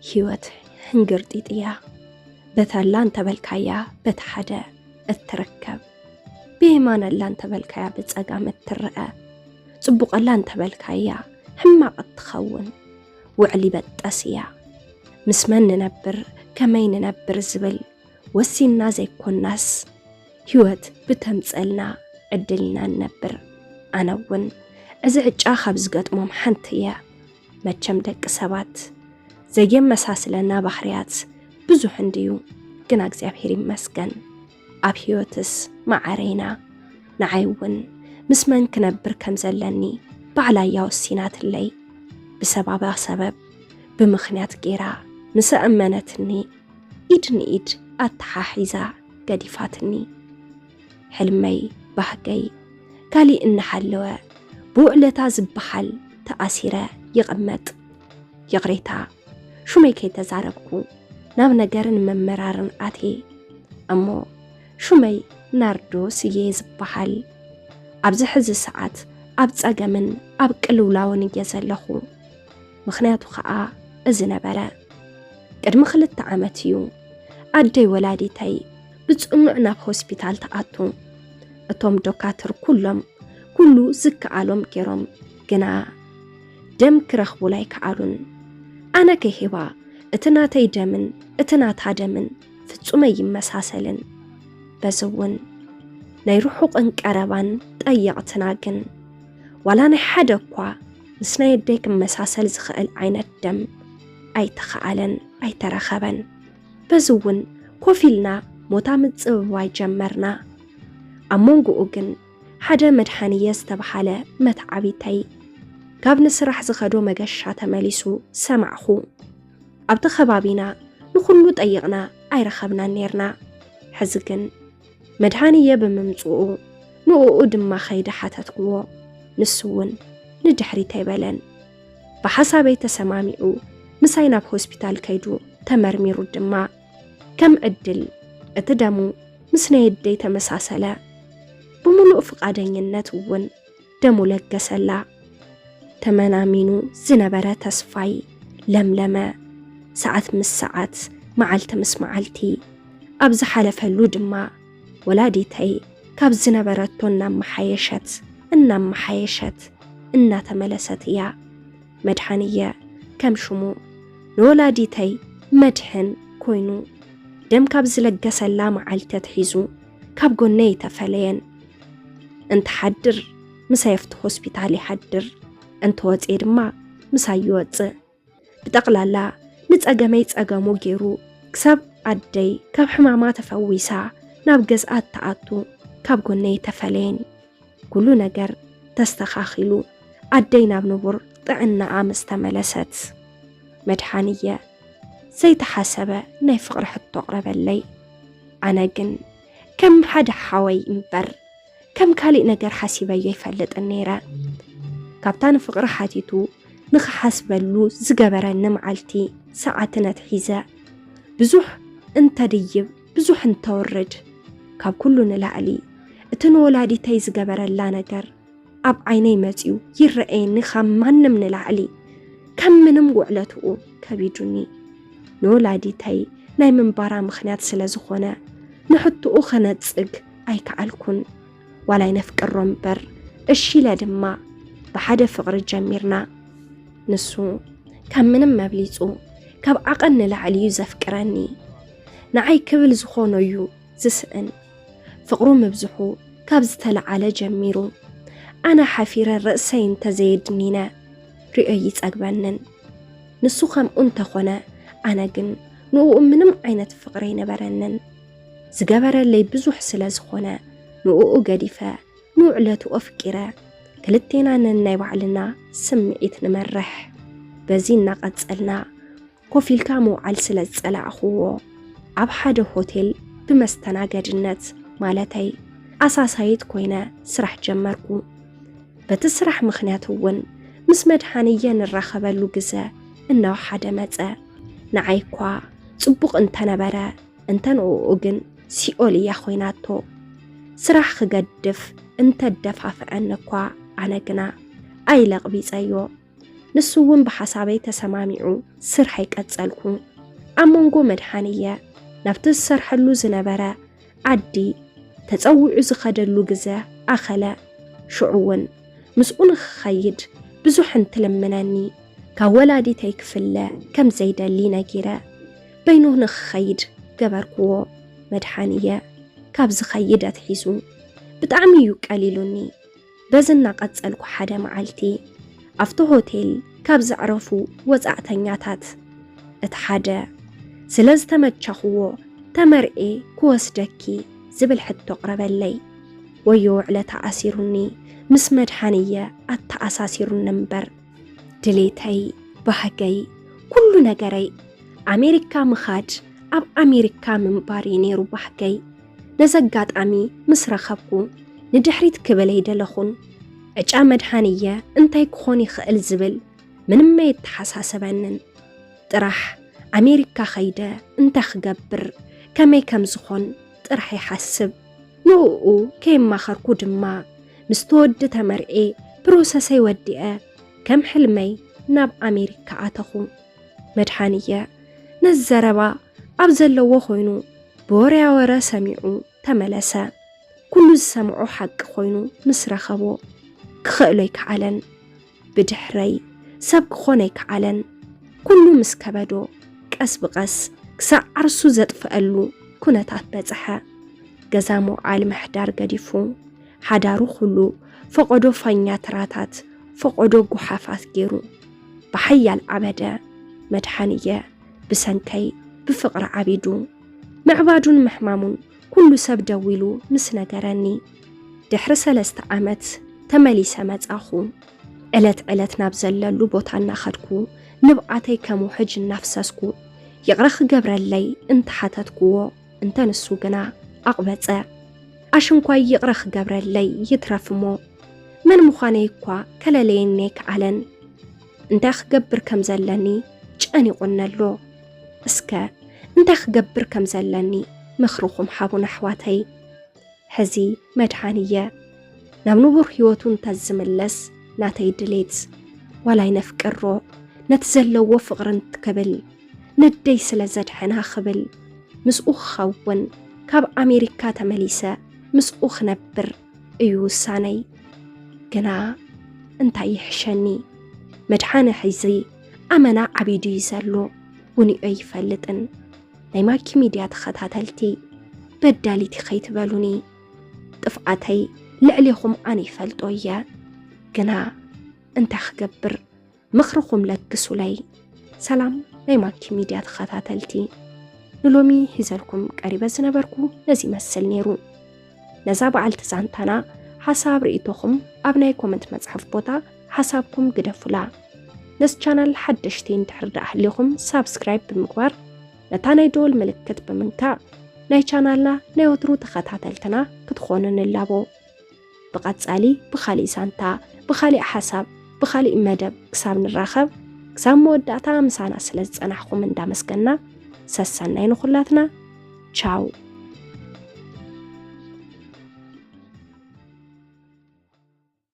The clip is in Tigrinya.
ህይወት ሕንግርጢጥ እያ። በታ ኣላ እንተበልካያ በቲ ሓደ እትርከብ፣ ብየማን ኣላ እንተበልካያ ብጸጋም እትረኣ፣ ጽቡቕ ኣላ እንተበልካያ ሕማቕ እትኸውን፣ ውዕል ይበጠስ እያ። ምስ መን ንነብር፣ ከመይ ንነብር ዝብል ወሲንና ዘይኮናስ፣ ህይወት ብተምጸልና ዕድልና ንነብር። ኣነ እውን እዚ ዕጫ ካብ ዝገጥሞም ሓንቲ እየ። መቸም ደቂ ሰባት ዘየመሳስለና ባህርያት ብዙሕ እንድዩ፣ ግና እግዚኣብሔር ይመስገን ኣብ ህይወትስ መዓረ ኢና። ንዓይ እውን ምስ መን ክነብር ከም ዘለኒ ባዕላ እያ ወሲናትለይ። ብሰባባ ሰበብ ብምኽንያት ጌራ ምስ ኣእመነትኒ ኢድ ንኢድ ኣተሓሒዛ ገዲፋትኒ። ሕልመይ ባህገይ ካሊእ እናሃለወ ብውዕለታ ዝበሃል ተኣሲረ ይቕመጥ። ይቕሬታ፣ ሹመይ ከይተዛረብኩ ናብ ነገርን ምምራርን ኣትየ። እሞ ሹመይ ናርዶስ እየ ዝበሃል። ኣብዚ ሕዚ ሰዓት ኣብ ጸገምን ኣብ ቅልውላውን እየ ዘለኹ። ምኽንያቱ ኸኣ እዚ ነበረ። ቅድሚ ክልተ ዓመት እዩ ኣደይ ወላዲተይ ብጽኑዕ ናብ ሆስፒታል ትኣቱ። እቶም ዶካትር ኩሎም ኩሉ ዝከኣሎም ገይሮም፣ ግና ደም ክረኽቡላ ኣይከኣሉን። ኣነ ከይህባ እቲ ናተይ ደምን እቲ ናታ ደምን ፍጹም ኣይመሳሰልን። በዚ እውን ናይ ርሑቕን ቀረባን ጠየቕትና ግን ዋላ ናይ ሓደ እኳ ምስ ናይ ኣደይ ክመሳሰል ዝኽእል ዓይነት ደም ኣይተኸኣለን፣ ኣይተረኸበን። በዚ እውን ኮፍ ኢልና ሞታ ምጽብባይ ጀመርና። ኣብ መንጎኡ ግን ሓደ መድሓንየ ዝተብሃለ መትዓቢተይ ካብ ንስራሕ ዝኸዶ መገሻ ተመሊሱ ሰማዕኹ። ኣብቲ ከባቢና ንኹሉ ጠይቕና ኣይረኸብናን ኔርና። ሕዚ ግን መድሃንየ ብምምጽኡ ንእኡ ድማ ከይደ ሓተትክዎ። ንሱ እውን ንድሕሪት ኣይበለን። ብሓሳበይ ተሰማሚዑ ምሳይ ናብ ሆስፒታል ከይዱ ተመርሚሩ ድማ ከም ዕድል እቲ ደሙ ምስ ናይ ኣደይ ተመሳሰለ። ብምሉእ ፍቓደኝነት እውን ደሙ ለገሰላ። ተመናሚኑ ዝነበረ ተስፋይ ለምለመ። ሰዓት ምስ ሰዓት፣ መዓልቲ ምስ መዓልቲ ኣብ ዝሓለፈሉ ድማ ወላዲተይ ካብ ዝነበረቶ እናመሓየሸት እናመሓየሸት እናተመለሰት እያ። መድሓንየ ከም ሽሙ ንወላዲተይ መድሕን ኮይኑ ደም ካብ ዝለገሰላ መዓልቲ ኣትሒዙ ካብ ጎነይ ኣይተፈለየን። እንትሓድር ምሳይ ኣብቲ ሆስፒታል ይሓድር፣ እንተወፅኤ ድማ ምሳይ ይወፅእ። ብጠቕላላ ንጸገመይ ጸገሙ ገይሩ ክሳብ ኣደይ ካብ ሕማማ ተፈዊሳ ናብ ገዝኣ እትኣቱ ካብ ጎነይ ኣይተፈለየን። ኩሉ ነገር ተስተኻኺሉ ኣደይ ናብ ንቡር ጥዕናኣ ምስ ተመለሰት። መድሓንየ ዘይተሓሰበ ናይ ፍቕሪ ሕቶ ኣቕረበለይ። ኣነ ግን ከም ሓደ ሓወይ እምበር ከም ካሊእ ነገር ሓሲበዮ ኣይፈልጥን ነይረ። ካብታ ንፍቕሪ ሓቲቱ ንኽሓስበሉ ዝገበረኒ መዓልቲ ሰዓትን ኣትሒዘ ብዙሕ እንተድይብ ብዙሕ እንተወርድ ካብ ኩሉ ንላዕሊ እቲ ንወላዲተይ ዝገበረላ ነገር ኣብ ዓይነይ መጺኡ ይረኣየኒ ካብ ማንም ንላዕሊ ካብ ምንም ውዕለትኡ ከቢዱኒ። ንወላዲተይ ናይ ምንባራ ምኽንያት ስለ ዝኾነ ንሕትኡ ኸነጽግ ኣይከኣልኩን። ዋላ ኣይነፍቅሮ እምበር እሺ ኢለ ድማ ብሓደ ፍቕሪ ጀሚርና። ንሱ ካብ ምንም መብሊጹ ካብ ዓቐን ንላዕሊ እዩ ዘፍቅረኒ። ንዓይ ክብል ዝኾኖ እዩ ዝስእን። ፍቕሩ ምብዝሑ ካብ ዝተለዓለ ጀሚሩ ኣነ ሓፊረ ርእሰይ እንተዘየድኒነ ርእዮ ይጸግበንን። ንሱ ከምኡ እንተኾነ ኣነ ግን ንእኡ ምንም ዓይነት ፍቕሪ ኣይነበረንን። ዝገበረለይ ብዙሕ ስለ ዝኾነ ንእኡ ገዲፈ ንውዕለቱ ኣፍቂረ ክልቴና ነናይ ባዕልና ስምዒት ንመርሕ። በዚ እናቐጸልና ኮፍ ኢልካ ምውዓል ስለ ዝጸላእኽዎ ኣብ ሓደ ሆቴል ብመስተናገድነት ማለተይ ኣሳሳይት ኮይነ ስራሕ ጀመርኩ። በቲ ስራሕ ምኽንያት እውን ምስ መድሓንየ ንራኸበሉ ግዘ እናወሓደ መጸ። ንዓይ እኳ ጽቡቕ እንተነበረ እንተ ንእኡ ግን ሲኦል እያ ኮይናቶ። ስራሕ ክገድፍ እንተደፋፍዐኒ እኳ ኣነ ግና ኣይለቕቢጸዮ። ንሱ እውን ብሓሳበይ ተሰማሚዑ ስርሐይ ቀጸልኩ። ኣብ መንጎ መድሓንየ ናብቲ ዝሰርሐሉ ዝነበረ ዓዲ ተጸዊዑ ዝኸደሉ ግዘ ኣኸለ። ሽዑ እውን ምስኡ ንኽኸይድ ብዙሕ እንትልምነኒ፣ ካብ ወላዲተይ ክፍለ ከም ዘይደሊ ነጊረ፣ በይኑ ንኽኸይድ ገበርክዎ። መድሓንየ ካብ ዝኸይድ ኣትሒዙ ብጣዕሚ እዩ ቀሊሉኒ። በዚ እናቐጸልኩ ሓደ መዓልቲ ኣብቲ ሆቴል ካብ ዘዕረፉ ወጻእተኛታት እቲ ሓደ፣ ስለ ዝተመቸኽዎ ተመርዔ ክወስደኪ ዝብል ሕቶ ኣቕረበለይ። ወዮ ውዕለታ ኣሲሩኒ፣ ምስ መድሓንየ ኣተኣሳሲሩኒ እምበር። ድሌተይ፣ ባህገይ፣ ኩሉ ነገረይ ኣሜሪካ ምኻድ፣ ኣብ ኣሜሪካ ምንባር እዩ ነይሩ ባህገይ። ነዚ ኣጋጣሚ ምስ ረኸብኩ ንድሕሪት ክብል ኣይደለኹን። ዕጫ መድሓንየ እንታይ ክኾን ይኽእል ዝብል ምንም ኣየተሓሳሰበንን። ጥራሕ ኣሜሪካ ኸይደ እንታይ ክገብር፣ ከመይ ከም ዝኾን ጥራሕ ይሓስብ። ንእኡ ከየማኸርኩ ድማ ምስቲ ወዲ ተመርዔ ፕሮሰሰይ ወዲአ ከም ሕልመይ ናብ ኣሜሪካ ኣተኹ። መድሓንየ ነዚ ዘረባ ኣብ ዘለዎ ኮይኑ ብወረያ ወረ ሰሚዑ ተመለሰ። ኩሉ ዝሰምዖ ሓቂ ኮይኑ ምስ ረኸቦ ክኽእሎ ኣይከኣለን። ብድሕረይ ሰብ ክኾን ኣይከኣለን። ኩሉ ምስ ከበዶ ቀስ ብቐስ ክሳዕ ዓርሱ ዘጥፍአሉ ኩነታት በጽሐ። ገዛ ምውዓል ምሕዳር ገዲፉ ሓዳሩ ኩሉ ፈቐዶ ፋኛትራታት ፈቐዶ ጉሓፋት ገይሩ ብሓያል ዓበደ። መድሓንየ ብሰንከይ ብፍቕሪ ዓቢዱ። ምዕባዱን ምሕማሙን ኩሉ ሰብ ደዊሉ ምስ ነገረኒ፣ ድሕሪ ሰለስተ ዓመት ተመሊሰ መጻኹ። ዕለት ዕለት ናብ ዘለሉ ቦታ እናኸድኩ ንብዓተይ ከም ውሕጅ እናፍሰስኩ ይቕረ ክገብረለይ እንተሓተትክዎ፣ እንተ ንሱ ግና ኣቕበጸ። ኣሽንኳይ ይቕረ ክገብረለይ ይትረፍ እሞ መን ምዃነይ እኳ ከለለየኒ ኣይከኣለን። እንታይ ክገብር ከም ዘለኒ ጨኒቑኒ ኣሎ። እስከ እንታይ ክገብር ከም ዘለኒ ምኽርኹም ሓቡን ኣሕዋተይ። ሕዚ መድሓንየ ናብ ንቡር ህይወቱ እንተዝምለስ ናተይ ድሌት። ዋላ ይነፍቅሮ ነቲ ዘለዎ ፍቕሪ እንትክብል ነደይ ስለ ዘድሐና ክብል ምስኡ ክኸውን ካብ ኣሜሪካ ተመሊሰ ምስኡ ክነብር እዩ ውሳነይ። ግና እንታይ ይሕሸኒ? መድሓነ ሕዚ ኣመና ዓቢዱ እዩ ዘሎ፣ ውንዮ ይፈልጥን። ናይ ማኪ ሚድያ ተኸታተልቲ በዳሊቲ ከይትበሉኒ። ጥፍኣተይ ልዕሌኹም ኣነ ይፈልጦ እየ። ግና እንታይ ክገብር? ምኽርኹም ለግሱለይ። ሰላም ናይ ማኪ ሚድያ ተኸታተልቲ፣ ንሎሚ ሒዘልኩም ቀሪበ ዝነበርኩ ነዚ ይመስል ነይሩ። ነዛ በዓልቲ ዛንታና ሓሳብ ርእይቶኹም ኣብ ናይ ኮመንት መጽሓፍ ቦታ ሓሳብኩም ግደፉላ። ነዚ ቻናል ሓደሽቲ እንድሕር ደኣ ህሊኹም ሳብስክራይብ ብምግባር ነታ ናይ ደወል ምልክት ብምንካእ ናይ ቻናልና ናይ ወትሩ ተኸታተልትና ክትኾኑ ንላቦ። ብቐጻሊ ብኻሊእ ዛንታ፣ ብኻሊእ ሓሳብ፣ ብኻሊእ መደብ ክሳብ ንራኸብ፣ ክሳብ መወዳእታ ምሳና ስለ ዝጸናሕኩም እንዳመስገና፣ ሰሰናይ ንኹላትና። ቻው።